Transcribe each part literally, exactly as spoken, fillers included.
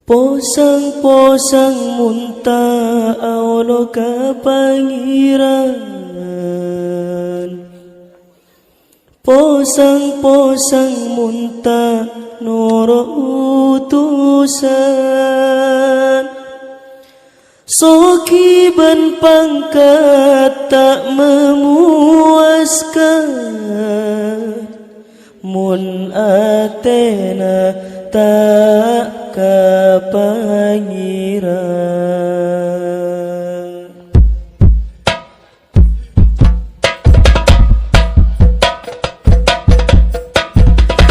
Posang-posang mon ta' aolo ka Pangèran. Posang-posang mon ta' noro' utusan. Soghi bân pangkat ta' mamoaskan, mon atèna ta' ka Pangèran.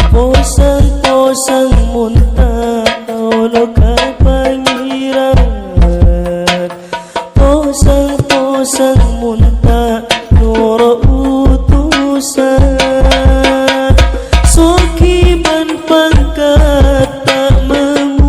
Posang-posang mon ta' aolo ka Pangèran. Posang-posang mon ta' noro' utusan. Soghi bân pangkat ta' mamoaskan.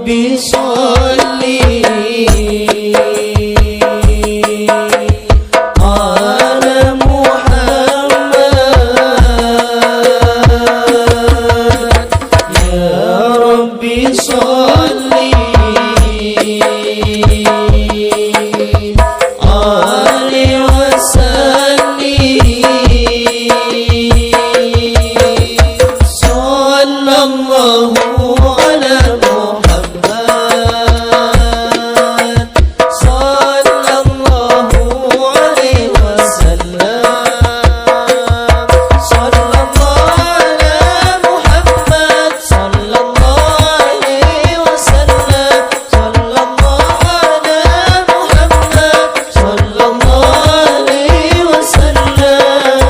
Rabbi sholli ala Muhammad. Ya Rabbi sholli alaihi wa sallim. Sallallahu ala Muhammad. Sallallahu alaihi wasallam. Sallallahu ala Muhammad. Sallallahu alaihi wasallam. Sallallahu ala Muhammad. Sallallahu alaihi wasallam.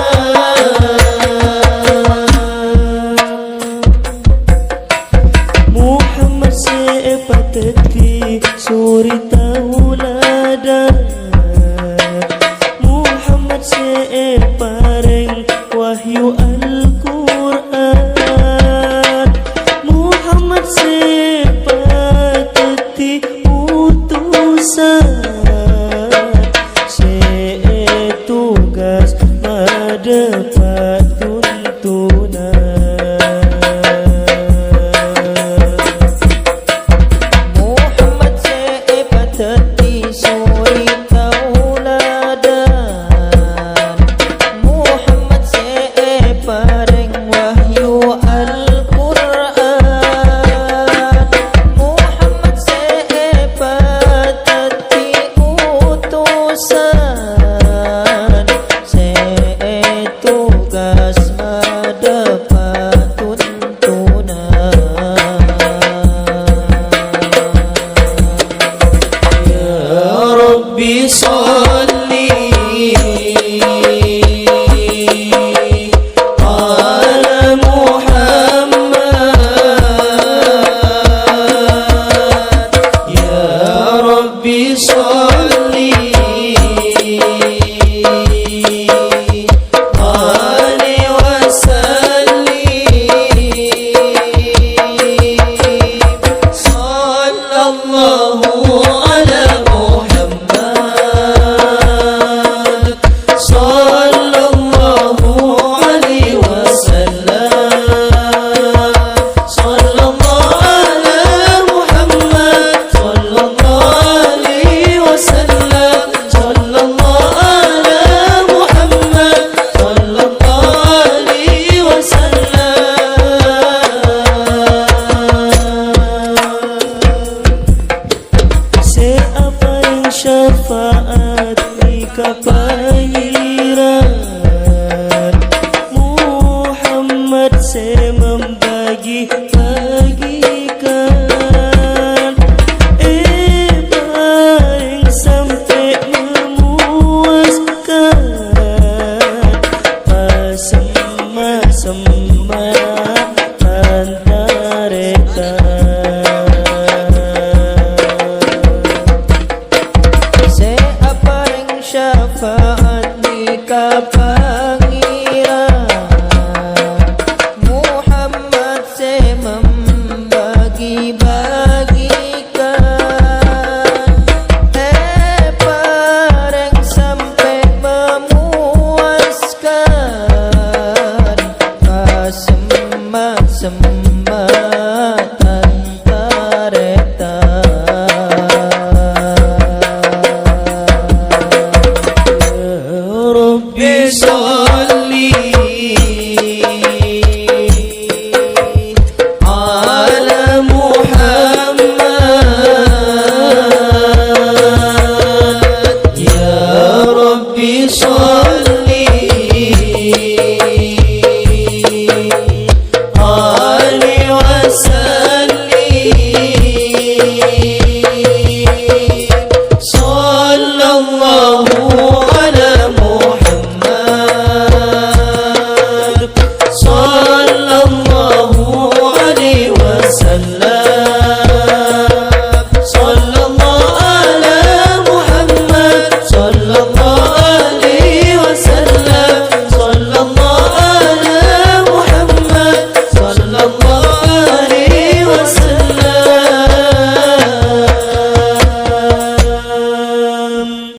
Muhammad sè èpadhâddhi suri tauladan. Muhammad sè èparèng wahyu Al-Qur'an. Muhammad sè èpadhâddhi utusan sè ètogas madhâpa' tuntunan. Muhammad sè èpadhâddhi suri tauladan. Muhammad sè èparèng wahyu Al-Qur'an. Muhammad sè èpadhâddhi utusan sè ètogas madhâpa' tuntunan. Ya Rabbi sholli ala Muhammad. Ya Rabbi sholli alaihi wa sallim. Sallallahu ala Muhammad. Sallallahu alaihi wasallam. Sallallahu ala Muhammad. Sallallahu alaihi wasallam. Sallallahu ala Muhammad. Sallallahu alaihi wasallam. Sè aparèng syafaat ka Pangèran, Muhammad sè mambagi-bagikan, èparèng sampè' mamuaskan, pasemma'-semma' tan-tarètan. Sè aparèng syafaat ka Pangèran, Muhammad sè mambagi-bagikan, èparèng sampè' mamuaskan, pasemma'-semma' tan-tarètan. Rabbi sholli ala Muhammad. Ya Rabbi sholli alaihi wa sallim.